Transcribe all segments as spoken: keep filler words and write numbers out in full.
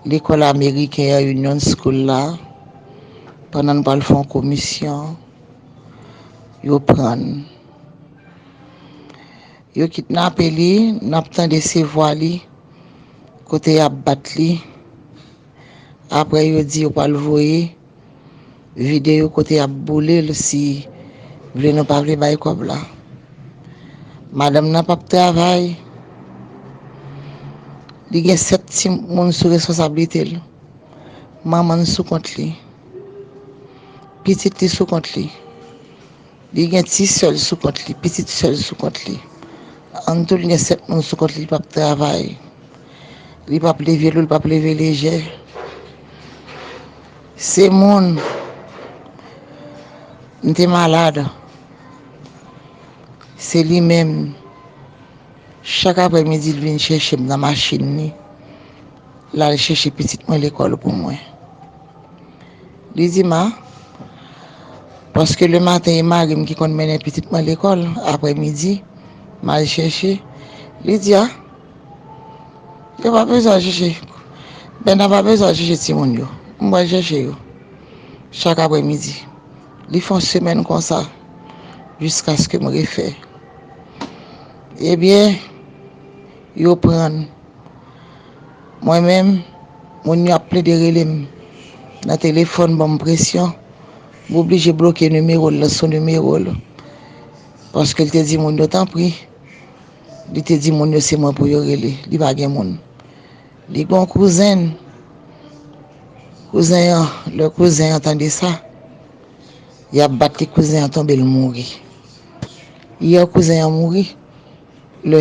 lekòl ameriken an, Union School la, pandan n pral fè yon komisyon, yo pran n. Yo kidnape li, n ap tande se vwa li, kote y ap bat li. Apre, yo di yo pral voye videyo kote y ap boule l si vle nou pa vle bay kòb la. Madanm nan p ap travay. Li gen sèt timoun sou responsablite l. Manman l sou kont li. Pitit li sou kont li. Li gen ti sè l sou kont li, pitit sè l sou kont li. Ann tou, li gen sèt moun sou kont li, li p ap travay. Li p ap leve lou, li p ap leve lejè. Se moun, m te malad. Se li menm. Chak aprèmidi, l vin chèche m nan machin li. L al chèche pitit mwen lekòl pou mwen. Li di m, a, paske lematen, e mari m ki konn mennen pitit mwen lekòl, aprèmidi, m al chèche. Li di, a, yo pa bezwen al chèche. Bèna pa bezwen al chèche timoun yo. M pral chèche yo. Chak aprèmidi. Li fè yon semèn konsa, jiskaske m refè. Ebyen, yo pran n. Mwen menm, moun yo ap plede rele m nan telefòn, ban m presyon. M oblije bloke nimewo l, lan sou nimewo l. Paske l te di moun yo, tanpri. Li te di moun yo se mwen pou yo rele. Li pa gen moun. Li gen yon kouzen. Kouzen an, lè kouzen an tande sa, y ap bat li, kouzen an tonbe, l mouri. Yè, kouzen an mouri. Lè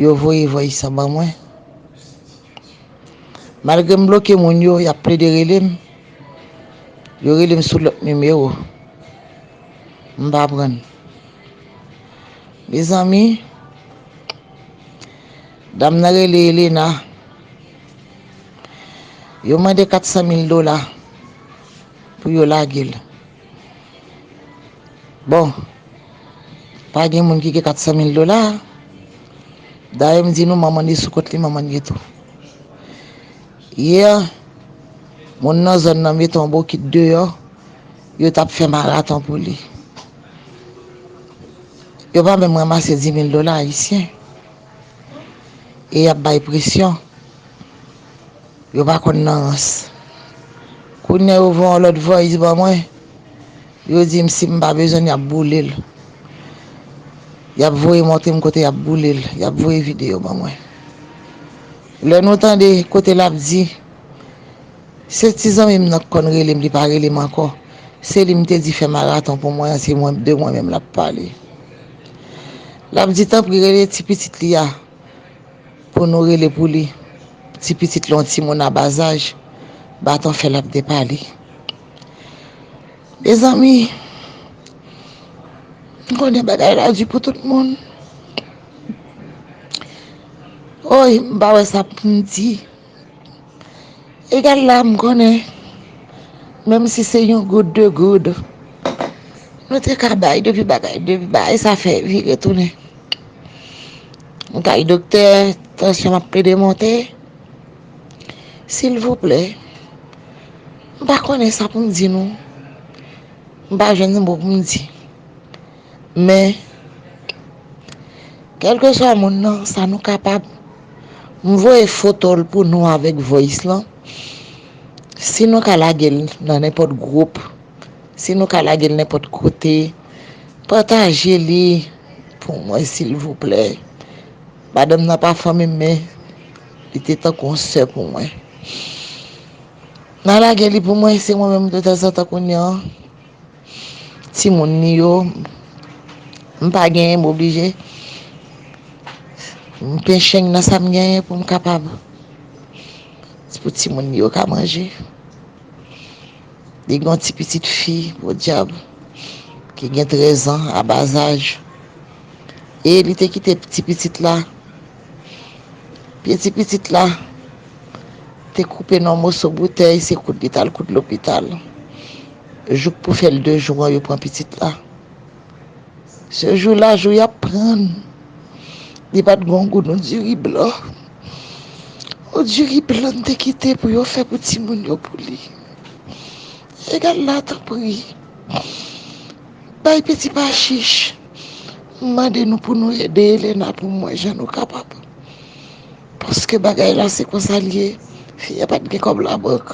yo voye voice ban mwen, malgre m bloke moun yo, y ap plede rele m. Yo rele m sou lòt nimewo. M pa pran. Mezanmi, dam nan rele Elena. Yo mande kat san mil dola pou yo lage l. Bon, pa gen moun ki gen kat san mil dola. Dayè, m di nou, manman li sou kont li, manman li tou. Yè, moun nan zòn nan mete yon bokit deyò, yo t ap fè maraton pou li. Yo pa menm ranmase di mil dola ayisyen. E y ap bay presyon. Yo pa konn nan rans. Kounye a, yo voye yon lòt voice ban mwen. Yo di m si m pa bezwen l, y ap boule l. Y ap voye montre m kote y ap boule l. Y ap voye videyo ban mwen. Lè nou tande kote l ap di, se ti zanmi m nan k konn rele m, li pa rele m ankò. Se li m te di fè maraton pou mwen an, se mwen, de mwen menm l ap pale. L ap di, tanpri, rele ti pitit li a pou nou rele pou li. Ti pitit li, yon timoun a bazaj, baton fè l ap depale. Mezanmi, m konnen bagay la di pou tout moun. Oy, m pa wè sa pou m di. Egal la, m konnen, menm si se yon goud, de goud, nou te ka bay depi bagay, depi bagay sa fè vire tounen. M kay doktè, tansyon m ap plede monte. Silvouplè, m pa konnen sa pou m di nou. M pa jwenn mo pou m di. Men, kèlkeswa moun nan, sa nou kapab. M voye foto l pou nou avèk voice lan. Si nou ka lage l nan nenpòt gwoup, si nou ka lage l nenpòt kote, pataje li pou mwen, silvouplè. Madanm nan pa fanmi m, men li te tankou yon sè pou mwen. N a lage li pou mwen, se mwen menm de tanzantan kounye a. Timoun li yo, m pa genyen, m oblije. M penchen nan sa m genyen pou m kapab. Se pou timoun li yo ka manje. Li gen yon ti pitit fi, podyab, ki gen trèz an, a bazaj. E li te kite ti pitit la. Pye ti pitit la te koupe nan yon moso boutèy, se koud li t al koud lopital. Jouk pou fè l de jou an, yo pran pitit la. Se jou la, jou y ap pran l. Li pa t gen yon goud yon diri blan. Yon diri blan te kite pou yo fè pou timoun yo pou li. Egal la, tanpri, bay piti pa chich. M mande nou pou nou ede Elena pou mwen jan nou kapab. Paske bagay la se konsa l ye. Fi a pa t gen kòb labank.